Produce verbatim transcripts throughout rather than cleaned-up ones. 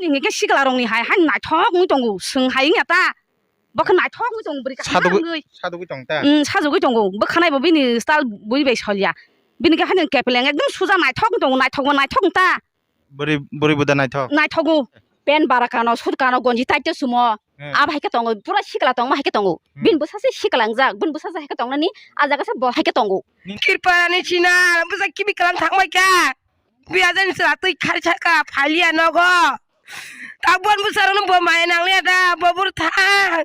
Hingke sikla rokni hai, hai naithok wngwi tongo, swng hai wngya ta. Bo khe naithok wngwi tongo, bwrwi kaham Sadugwi, wngwi. Sadugwi tong ta. Mm, sajagwi tongo. Bo khanai bo bini style bui bai solya. Bini khe haino kepeleng ekdom suja naithok wngwi tongo, naithok bo naithok wng ta. Bwrwi, bwrwi buda naithok. Naithogo. Pen bara kano, sut kano, gonji taito sumo. Hmm. Abo hai khe tongo, pura sikla tongma hai khe tongo. Hmm. Bini bwsa se sikla wngjak, bini bwsa se hai khe tongnani, ah jaga se bo hai khe tongo. Ni- Kirpani china, bwsa kibi kalam thangbai kha. Biyajani chwla twi khari saka, phaliya nogo. Tabon bwsarokno bo maya nangliya da, bo bwrwi thang.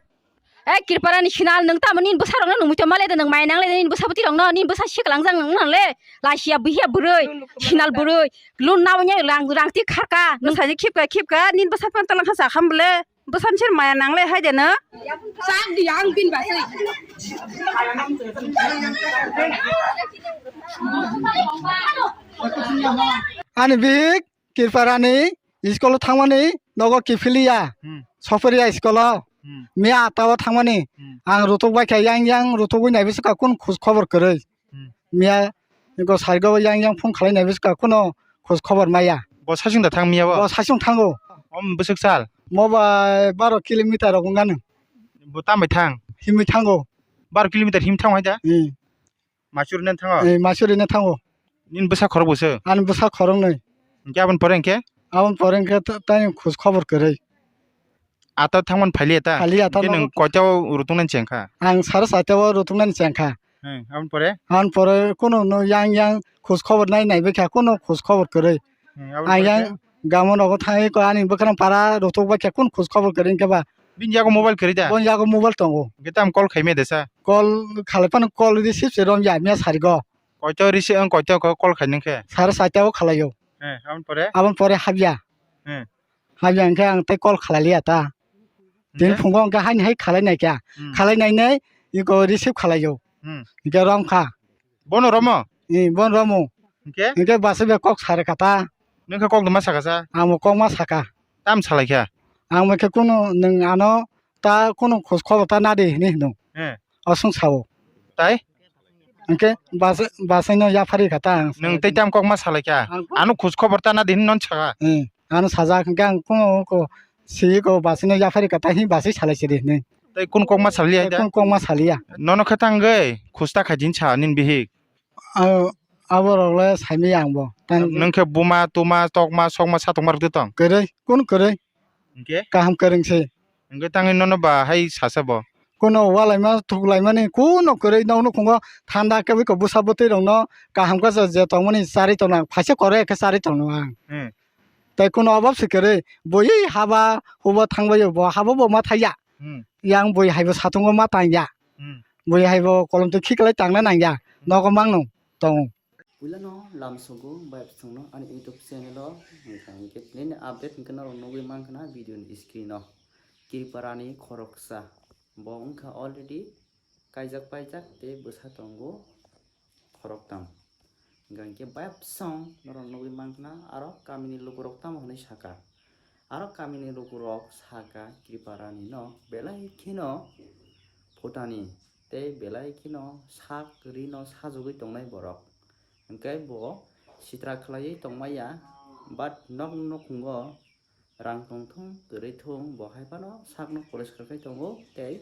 Eh, Kirparani sinal, nwng tamo nini bwsarokno nungwi tongma le da, nwng maya nangle da, nini bwsa bwtwi rokno, nini bwsa siklangjak nwng nang le. Lachiya buhiya bwrwi, sinal bwrwi, lun nabo nya rang, rang ti kharka. Nwng saji khipka, khipka, nini bwsa phano talangkha sa kham bwle. Bwsani sir maya nangle hai de no. Sak di ang bin baswi. Ani bihik Kirparani school o thangmani nogo kiphiliya. Hmm. Soporiya school o. Hmm. Miya ata o thangmani. Hmm. Ang rutuk bai kha yang yang rutugwi nai bwswk kha kun khus khobor kwrwi. Hmm. Miya go saigo yang yang phone khalai nai bwswk kha kuno khus khobor maya. Bo sasing da thang miya bo? Bo sasing thango. Om bwswk sal? Mo bai baro kilometer rok wngano. Bo tambai thang? Himwi thango. Baro kilometer him thang hai da? Hmm. Masuri nan thango? Eh, Masuri na thango. Nin bwsa khorok bwswk? Ani bwsa khorok nai. Hingke aboni pore hingke? Aboni pore hingke ta-, tani khus khobor kwrwi. Ata thangmani phailiya ta? Phailiya ta. Hingke no. Nwng koita o rutungnani chengkha? Ang sara saita o rutungnani chengkha. Hmm, aboni pore? Aboni pore kuno no yang yang khus khobor nai nai bekha kuno khus khobor kwrwi. Hmm, aboni pore khe? Ang yang gamo nogo thangwi ko ani bwkhano para rutuk bai khe kun khus khobor kwrwi hingke ba. Bini yago mobile kwrwi da? Boni yago mobile tongo. Hingke tam call khaimya desa? Call khalai phano call receive se romya miya sarigo. Koito receive, ang koito ko call khai nang khe? Sara saita o khalai o. Eh, aboni pore? Aboni pore habya. Eh. Habya hingke ang tei call khalai liya ta. Tini hingke? Phungo hingke haini hai khalai nai kha. Hmm. Khalai nai nai, iko receive khalai o. Hmm. Hingke rom kha. Bono romo? Eh, bon romo. Hingke? Hingke basa be kok sare kha ta. Nung khe kok duma saka sa? Ang bo kok ma saka. Tam salai kha? Ang bo khe kunu nwng ano ta kunu khos khobor ta nadi hinwi hino. Eh. Aswng sao. Tai? Hingke basa, basaino yaphari kha ta ang. Nwng tei tam kok ma salai kha? Ang ano khos khobor ta nadi hinwi non saka? Eh, ano sajak hingke ang kunu ko si ko basaino yaphari kha ta hin basai salai sidi hinwi. Tei kun kok ma saliya da? Kun kok ma saliya. Nono khe tangwi khos ta khai din sa nini bihik. Abo, aborok le saimaya ang bo. Nwng khe buma, tuma, tokma, sokma, satokma rwgwi tong? Kwrwi, kunu kwrwi. Hingke? Kaham kwrwng se. Hingke tangwi nono ba hai sasa bo? Kuno walaima thuklaimani kuno kwrwi, nokno khungo thanda khe bwsa bwtwi rokno kaham khe je tongmani charwi tongno ang, phaisa koroi khe charwi tongno ang. Hmm. Tei kuno obab se kwrwi, bui haba hubo thangbaio, bo habo bo ma thaiya. Hmm. Yang bui haibo satungo ma tangya. Hmm. Bui haibo kolom twi khiklai tangna nangya. Hmm. Nogo mangno tongo. Puilano lamsogo bai bwswngno ani YouTube channel o wngkha hwnkhe nini update hwnkhe norok nugwi mankha na video ni screen o. Tripura ni khoroksa bo wngkha already kaijak paijak tei bwsa tongo khoroktham. Hingkha hingkhe bayapsong norok nugwi mankha na, aro kamini lukurok tamo hwnwi saka. Aro kamini lukurok saka Tripura ni no belai kheno phutani tei belai kheno sak rino sajagwi tongnai borok. Hingkhe bo sitra khlaiwi tongmaya, but nok nukhungo rang tongthung kwrwi thung, bo hai phano sakno poriskar khai tongo tei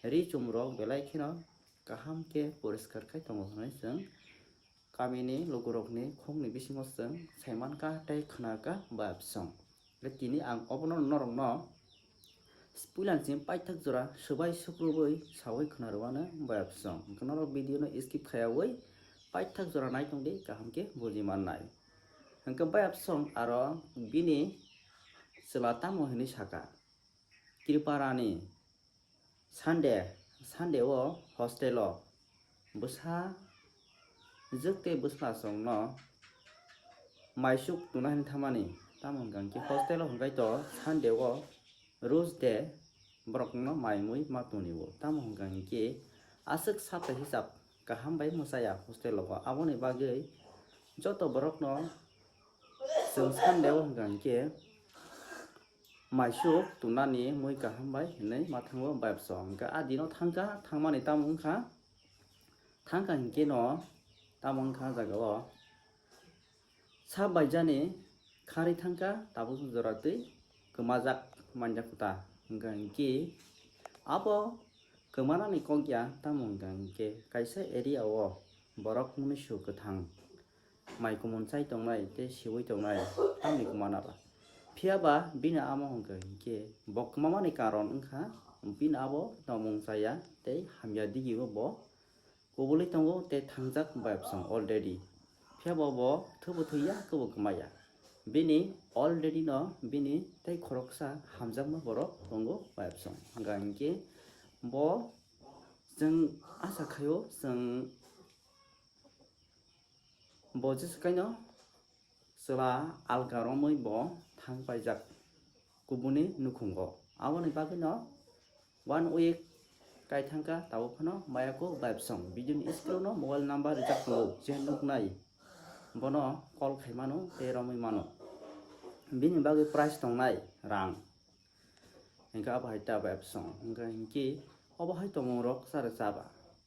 ri chumrok belai kheno kaham khe poriskar khai tongo hwnwi chwng kamini lukurokni khokni bisingo chwng saimankha tei khwnakha bayapsong. Tei tini ang obono norokno puilani simi paithak jora swbai sukrubwi saui khwnarwano bayapsong. Hwnkhe norok video no skip khaiyaui paithak jora naitongdi, kaham khe buji mannai. Hwnkhe bayapsong aro bini chwla tamo hinwi saka, Tripura ni Sunday, Sunday o hostel o bwsa jwk tei bwslasongno maisuk tuna hinwi thamani. Tamo hwnkha hwnkhe hostel o hwnkhe to Sunday o rules day borokno mai mui ma toni o. Tamo hwnkha hwnkhe aswk sapta hisab kaham bai mwchaya hostel o. Aboni bagwi joto borokno chwng Sunday o hwnkha hwnkhe maisuk tunani mui kaham bai hinwi ma thango bayapsong. Hwnkhe a dino thangkha, thangmani tamo wngkha, thangkha hinkhe no tamo wngkha jaga o sa baijani kharwi thangkha, tabuk jora twi kwmajak manya kuta. Hwnkha hwnkhe abo kwmanani kok ya, tamo hwnkha hwnkhe kaisa area o borok mwnwi su kwthang mai kumun chai tongnai tei siwi tongnai, tamni kwmana ba. Phiya ba bini amo hwnkha hwnkhe bo kwmamani karon wngkha, bini abo tongmung chaya tei hamya digi o bo kubulwi tongo tei thangjak bayapsong already. Phiya bo bo thwbo thwiya, kwbo kwmaya. Bini already no bini tei khoroksa hamjakma borok tongo bayapsong. Hwnkha hwnkhe bo chwng asa khaio, chwng bo jesa kaino chwla alka romwi bo thang paijak kubuni nukhungo. Aboni bagwino one week kai thangkha, tabuk phano mayako bayapsong. Bini screen o mobile number rijak tongo, je nuknai bono call khai mano tei romwi mano. Bini bagwi price tongnai rang. Hwnkhe abo hai ta bayapsong. Hwnkhe hinkhe obo hai tongmung rok chara chaba.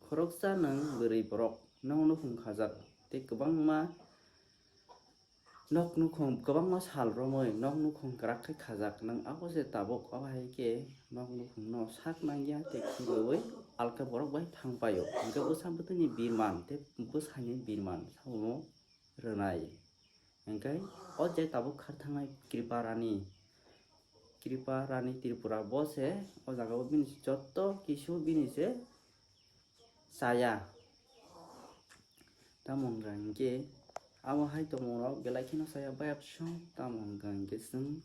Khoroksa nwng bwrwi borok, nokno hum khajak tei kwbangma nok nukhung, kwbangma sal romwi nok nukhung kwrak khe khajak. Nwng abo se tabuk, abo hai khe nok nukhungno sak nangya tei khibiui alka borok bai thang paio. Hwnkhe bwsa bwtwini birman tei bwsaini birman sabo rwnai. Hwnkhe o je tabuk khar thangnai Kripa Rani, Kripa Rani Tripura, bo se o jaga o bini joto kisu bini se chaya. Tamo hwnkha hinkhe abo hai tongmung rok belai kheno chaya bayapsong. Tamo hwnkha hinkhe chwng,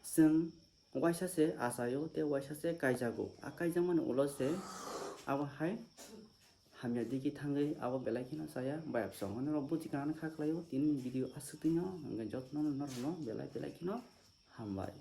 chwng waisa se achaio tei waisa se kaijago. A kaijakmani ulo se abo hai hamya digi thangwi abo belai kheno chaya bayapsong. Hwnwi rok buji kanani kha khlaio tini video aswk twino, hwnkhe jotono norokno belai belai kheno hambai.